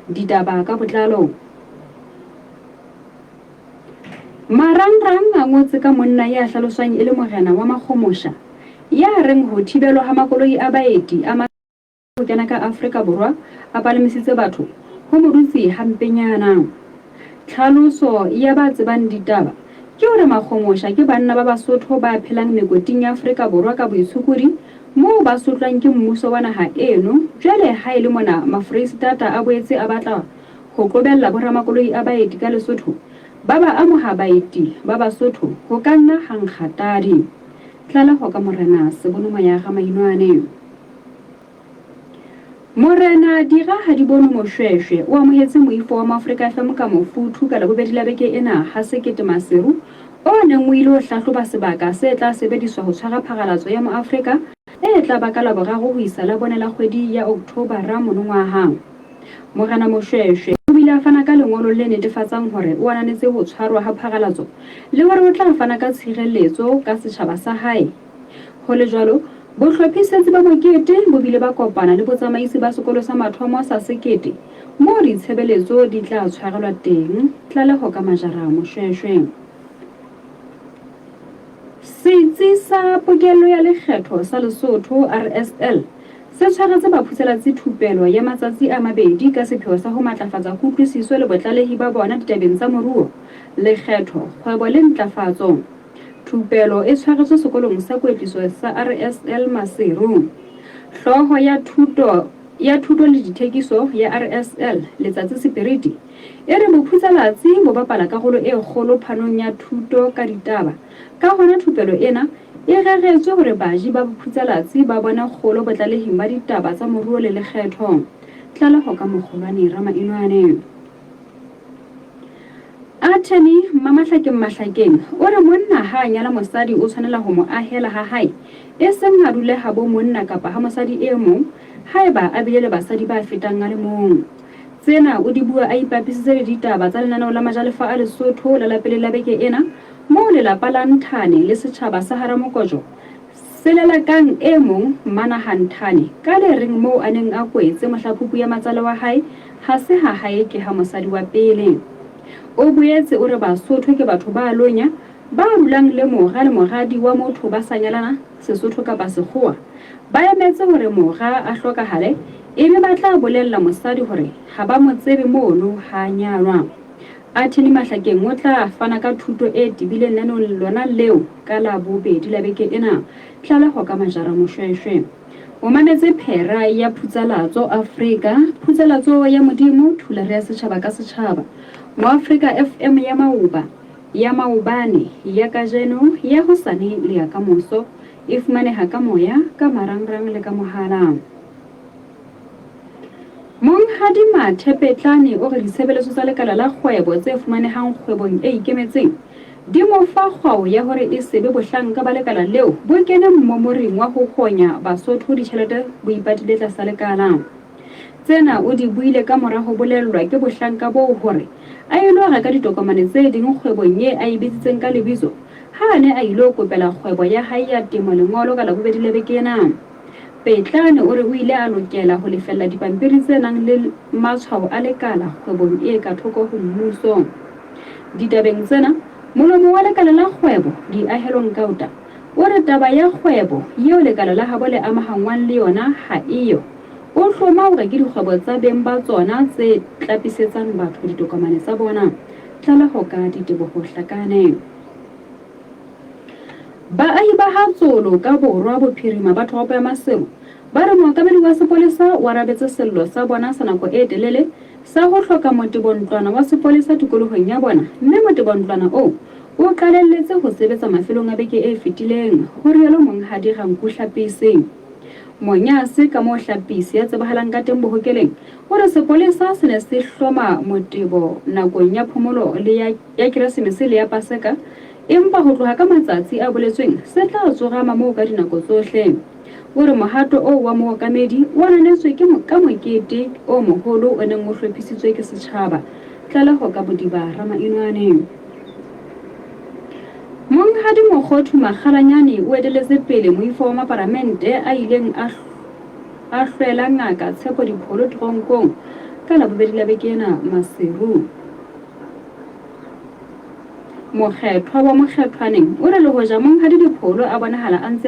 Ditaba ka botlalo. Marangrang a ngotse ka monna ya hlaloswang e le morena wa Makgomosha ya reng ho thibelwa ha makoloi a baeti a ho kena ka Afrika Borwa a palamisitse batho ho mo dutse hampenyana. Tlhaloso ya ba tsebang ditaba ke hore Makgomosha ke banna ba Basotho ba phelang mekoting ya Afrika Borwa ka boitshokodi moo ba sotlwang ke mmuso wa naha eno jwale ha e le mona Maforeisetata a boetse a batla Ho qobella boramakoloi a baeti ka Lesotho ba ba amoha baeti ba Basotho ho ka nna ha nkga tadi. Tlaleho ka Morena Sebonomoya Ramainwane. Morena Dira Hadibone Moshweshwe o amohetse moifo wa Moafrika FM ka mofuthu ka Labobedi la beke ena ha Sekete Maseru o neng o ilo hlahloba sebaka se tla sebediswa ho tshwara pharalatso ya Moafrika e tla ba ka Laboraro ho isa Labone la kgwedi ya October-ra monongwaha. Morena Moshoeshoe o bile a fana ka lengolo le netefatsang hore o ananetse ho tshwarwa ha pharalatso le hore o tla fana ka tshireletso ka setjhaba sa hae. Ho le jwalo, bohlophisetsi ba mokete bo bile ba kopana le botsamaisi ba sekolo sa mathomo sa Sekete moo ditshebeletso di tla tshwarelwa teng. Tlaleho ka Majara Moshoeshoe. Setsi sa Pokello ya Lekgetho sa Lesotho, RSL, se tshwaretse baphuselatsi thupelo ya matsatsi a mabedi ka sepheo sa ho matlafatsa kutlwisiso le botlalehi ba bona ditabeng tsa moruo, lekgetho, kgwebo le ntlafatso. Thupelo e tshwaretswe sekolong sa kwetliso sa RSL Maseru. Hlooho ya thuto ya thuto le dithekiso ya RSL, Letsatsi Sepiriti, e re bophuselatsi bo bapala karolo e kgolo phanong ya thuto ka ditaba, ka hona thupelo ena E reretswe hore baji ba bophutshalatsi ba bone kgolo botlalehing ba ditaba tsa moruo le lekgetho. Tlaleho ka Mokgolwane Ramainwane. Attorney Mmamahlakeng Mahlakeng o re monna ha a nyala mosadi o tshwanela ho mo ahela ha hae e seng a dule habo monna kapa ha mosadi e mong haeba a bile le basadi ba fetang a le mong. Tsena o di bua a ipapisitse le ditaba tsa lenaneo la Majalefa a Lesotho la la pele la beke ena Moo lelapa la Nthane le setjhaba sa Haramokojo se lelakang e mong Mmanaha Nthane ka le reng moo a neng a kwetse mohla phupu ya matsale wa hae ha se ha hae ke ha mosadi wa pele. O boetse o re Basotho ke batho ba lonya ba dulang le mora le moradi wa motho ba sa nyalana Sesotho kapa Sekgowa ba emetse hore mora a hlokahale ebe ba tla bolella mosadi hore ha ba mo tsebe mono ha a nyalwa. Attorney Mahlakeng o tla fana ka thuto e tebileng lenaneong lona leo ka Labobedi la beke ena. Tlaleho ka Majara Moshweshwe. O mametse phera ya Phutsalatso Afrika, Phutsalatso ya Modimo, Thulare ya Setjhaba ka Setjhaba, Moafrika FM ya maoba, ya maobane, ya kajeno, ya hosane le ya kamoso. E fumaneha ka moya, ka marangrang le ka mohala. Monghadi Mathe Petlane o re ditshebeletso tsa lekala la kgwebo tse fumanehang kgwebong e ikemetseng di mo fa kgwao ya hore e se be bohlanka ba lekala leo bo kene mmomoring wa ho honya Basotho ditjhelete bo ipatile tlasa lekala. Tsena o di buile ka mora ho bolellwa ke bohlanka boo hore a ilo reka ditokomane tse ding kgwebong ye a e bitsitseng ka lebitso ha a ne a ilo kopela kgwebo ya hae ya temo lengolo ka Labobedi la beke ena. Petlane o re o ile a lokela ho lefella dipampiri tse nang le matshwao a lekala kgwebong e ka thoko ho mmuso. Ditabeng tsena, molomo wa lekala la kgwebo, Diahelo Nkauta, o re taba ya kgwebo yeo lekala la habo le amahangwang le yona ha e yo. O hloma hore ke dikgwebo tsa beng ba tsona tse tlapisetsang batho ditokomane tsa bona. Tlaleho ka Diteboho Hlakane. Baahi ba ha Tsolo ka borwa bophirima ba toropo ya Maseru ba re mookamedi wa sepolesa o arabetse sello sa bona sa nako e telele sa ho hloka motebontlwana wa sepolesa tikolohong ya bona mme motebontlwana oo o qalelletse ho sebetsa mafelong a beke e fetileng, ho rialo Monghadi Ranku Hlapisi. Monyase ka moo Hlapisi ya tsebahalang ka teng bohokeleng o re sepolesa se ne se hloma motebo nakong ya phomolo le ya ya Keresemese le ya Paseka, empa ho tloha ka matsatsi a boletsweng se tla tsorama moo ka dinako tsohle. O re mohato oo wa mookamedi o ananetswe ke ka mokete o moholo o neng o hlophisitswe ke setjhaba. Tlaleho ka Bodiba Ramainwane. Monghadi Mokgothu Makgalanyane o eteletse pele moifo wa maparamente a ileng a a hlwela Ngaka Tshepo Dipholo teronkong. ka Labobedi la beke ena Maseru. Mokgethwa wa Mokgethwaneng o re le hoja Monghadi Dipholo a bonahala a ntse.